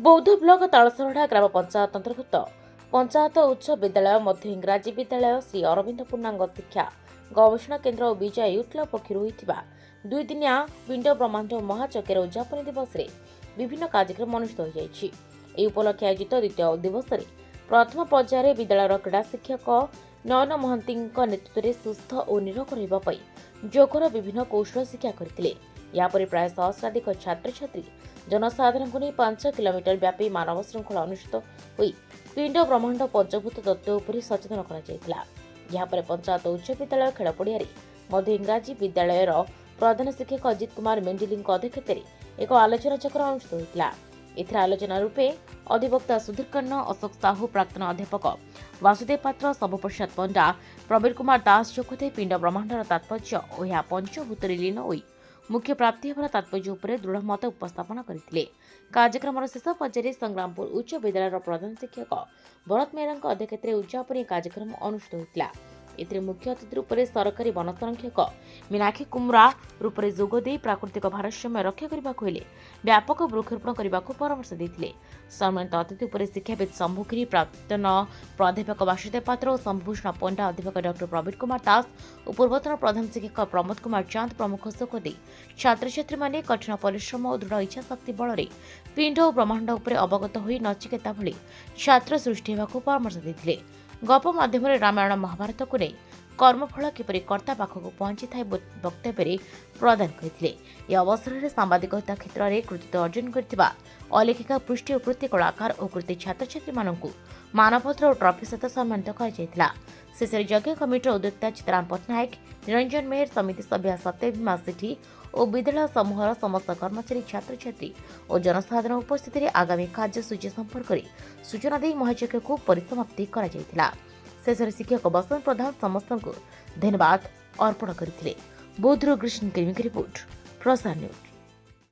ବୌଦ୍ଧ block ତାଳସରଡ଼ା ଗ୍ରାମ ପଞ୍ଚାୟତ ଅନ୍ତର୍ଭୁକ୍ତ ପଞ୍ଚାୟତ ଉଚ୍ଚ ବିଦ୍ୟାଳୟ, ମଧ୍ୟ ଇଂରାଜୀ ବିଦ୍ୟାଳୟ, ଶ୍ରୀ ଅରବିନ୍ଦ ପୂର୍ଣ୍ଣାଙ୍ଗ ଶିକ୍ଷା ଗବେଷଣା କେନ୍ଦ୍ର ଓ ବିଜୟ ୟୁଥ୍ କ୍ଲବ ପକ୍ଷରୁ ହୋଇଥିବା 2 ଦିନିଆ ପିଣ୍ଡ ବ୍ରହ୍ମାଣ୍ଡ ମହାଯଜ୍ଞର ଉଦ୍ଯାପନୀ ଦିବସରେ ବିଭିନ୍ନ କାର୍ଯ୍ୟକ୍ରମ ଅନୁଷ୍ଠିତ ହୋଇଯାଇଛି। ଏହି ଉପଲକ୍ଷେ ଆୟୋଜିତ ଦ୍ୱିତୀୟ ଦିବସରେ ପ୍ରଥମ ପର୍ଯ୍ୟାୟରେ ବିଦ୍ୟାଳୟର କ୍ରୀଡ଼ା ଶିକ୍ଷକ ନୟନ ମହାନ୍ତିଙ୍କ ନେତୃତ୍ୱରେ ସୁସ୍ଥ ଓ ନିରୋଗ ରହିବା ପାଇଁ ଯୋଗର ବିଭିନ୍ନ କୌଶଳ ଶିକ୍ଷା କରିଥିଲେ। ଏହାପରେ ପ୍ରାୟ ସହସ୍ରାଧିକ ଛାତ୍ରଛାତ୍ରୀ, ଜନସାଧାରଣଙ୍କୁ ନେଇ 5 କିଲୋମିଟର ବ୍ୟାପୀ ମାନବ ଶୃଙ୍ଖଳ ଅନୁଷ୍ଠିତ ହୋଇ ପିଣ୍ଡ ବ୍ରହ୍ମାଣ୍ଡ ପଞ୍ଚଭୂତ ତତ୍ତ୍ୱ ଉପରେ ସଚେତନ କରାଯାଇଥିଲା। ଏହାପରେ ପଞ୍ଚାୟତ ଉଚ୍ଚ ବିଦ୍ୟାଳୟ ଖେଳ ପଡ଼ିଆରେ ମଧ୍ୟ ଇଂରାଜୀ ବିଦ୍ୟାଳୟର ପ୍ରଧାନ ଶିକ୍ଷକ ଅଜିତ କୁମାର ମେଣ୍ଡିଲିଙ୍କ ଅଧ୍ୟକ୍ଷତାରେ ଏକ ଆଲୋଚନାଚକ୍ର ଅନୁଷ୍ଠିତ ହୋଇଥିଲା। ଏଥିରେ ଆଲୋଚନା ରୂପେ ଅଧିବକ୍ତା ସୁଧୀର କର୍ଣ୍ଣ, ଅଶୋକ ସାହୁ, ପ୍ରାକ୍ତନ ଅଧ୍ୟାପକ ବାସୁଦେବ ପାତ୍ର, ଶୁଭପ୍ରସାଦ ପଣ୍ଡା, ପ୍ରବୀର କୁମାର ଦାସ ଯୋଗଦେଇ ପିଣ୍ଡ ବ୍ରହ୍ମାଣ୍ଡର ତାତ୍ପର୍ଯ୍ୟ ଓ ଏହା ପଞ୍ଚଭୂତରେ ଲୀନ ହୋଇ ମୋକ୍ଷ ପ୍ରାପ୍ତି ହେବାର ତାତ୍ପର୍ଯ୍ୟ ଉପରେ ଦୃଢ଼ ମତ ଉପସ୍ଥାପନା କରିଥିଲେ। କାର୍ଯ୍ୟକ୍ରମର ଶେଷ ପର୍ଯ୍ୟାୟରେ ସଂଗ୍ରାମପୁର ଉଚ୍ଚ ବିଦ୍ୟାଳୟର ପ୍ରଧାନ ଶିକ୍ଷକ ଭରତ ମେହେରଙ୍କ ଅଧ୍ୟକ୍ଷତାରେ ଉଦ୍ଯାପନୀ କାର୍ଯ୍ୟକ୍ରମ ଅନୁଷ୍ଠିତ ହୋଇଥିଲା। ଏଥିରେ ମୁଖ୍ୟ ଅତିଥି ରୂପରେ ସରକାରୀ ବନ ସଂରକ୍ଷକ ମୀନାକ୍ଷୀ କୁମ୍ରା ରୂପରେ ଯୋଗ ଦେଇ ପ୍ରାକୃତିକ ଭାରସାମ୍ୟ ରକ୍ଷା କରିବାକୁ ହେଲେ ବ୍ୟାପକ ବୃକ୍ଷରୋପଣ କରିବାକୁ ପରାମର୍ଶ ଦେଇଥିଲେ। ସମ୍ମାନିତ ଅତିଥି ଉପରେ ଶିକ୍ଷାବିତ୍ ଶମ୍ଭୁଗିରି, ପ୍ରାକ୍ତନ ପ୍ରାଧ୍ୟାପକ ବାସୁଦେବ ପାତ୍ର ଓ ଶମ୍ଭୁଭୂଷଣ ପଣ୍ଡା, ଅଧ୍ୟାପକ ଡକ୍ଟର ପ୍ରବୀଣ କୁମାର ଦାସ ଓ ପୂର୍ବତନ ପ୍ରଧାନ ଶିକ୍ଷକ ପ୍ରମୋଦ କୁମାର ଚାନ୍ଦ ପ୍ରମୁଖ ଯୋଗ ଦେଇ ଛାତ୍ରଛାତ୍ରୀମାନେ କଠିନ ପରିଶ୍ରମ ଓ ଦୃଢ଼ ଇଚ୍ଛାଶକ୍ତି ବଳରେ ପିଣ୍ଡ ଓ ବ୍ରହ୍ମାଣ୍ଡ ଉପରେ ଅବଗତ ହୋଇ ନଚିକେତା ଭଳି ଛାତ୍ର ସୃଷ୍ଟି ହେବାକୁ ପରାମର୍ଶ ଦେଇଥିଲେ। ଗପ ମାଧ୍ୟମରେ ରାମାୟଣ ମହାଭାରତକୁ ନେଇ କର୍ମଫଳ କିପରି କର୍ତ୍ତା ପାଖକୁ ପହଞ୍ଚିଥାଏ ବକ୍ତବ୍ୟରେ ପ୍ରଦାନ କରିଥିଲେ। ଏହି ଅବସରରେ ସାମ୍ବାଦିକତା କ୍ଷେତ୍ରରେ କୃତିତ୍ୱ ଅର୍ଜନ କରିଥିବା ଅଲେଖିକା ପୃଷ୍ଟି ଓ କୃତି କଳାକାର ଓ କୃତି ଛାତ୍ରଛାତ୍ରୀମାନଙ୍କୁ ମାନପତ୍ର ଓ ଟ୍ରଫି ସହିତ ସମ୍ମାନିତ କରାଯାଇଥିଲା। ଶେଷରେ ଯଜ୍ଞ କମିଟିର ଉଦ୍ୟୋକ୍ତା ଚିତରାମ ପଟ୍ଟନାୟକ, ନିରଞ୍ଜନ ମେହେର, ସମିତି ସଭ୍ୟା ସତ୍ୟଭୀମା ସେଠୀ ଓ ବିଦ୍ୟାଳୟ ସମୂହର ସମସ୍ତ କର୍ମଚାରୀ, ଛାତ୍ରଛାତ୍ରୀ ଓ ଜନସାଧାରଣ ଉପସ୍ଥିତିରେ ଆଗାମୀ କାର୍ଯ୍ୟସୂଚୀ ସମ୍ପର୍କରେ ସୂଚନା ଦେଇ ମହାଯଜ୍ଞକୁ ପରିସମାପ୍ତି କରାଯାଇଥିଲା। ଶେଷରେ ଶିକ୍ଷକ ବସନ୍ତ ପ୍ରଧାନ ସମସ୍ତଙ୍କୁ ଧନ୍ୟବାଦ ଅର୍ପଣ କରିଥିଲେ। ବୌଦ୍ଧରୁ କୃଷ୍ଣ କିରିମିଙ୍କ ରିପୋର୍ଟ, ପ୍ରସାର ନ୍ୟୁଜ୍।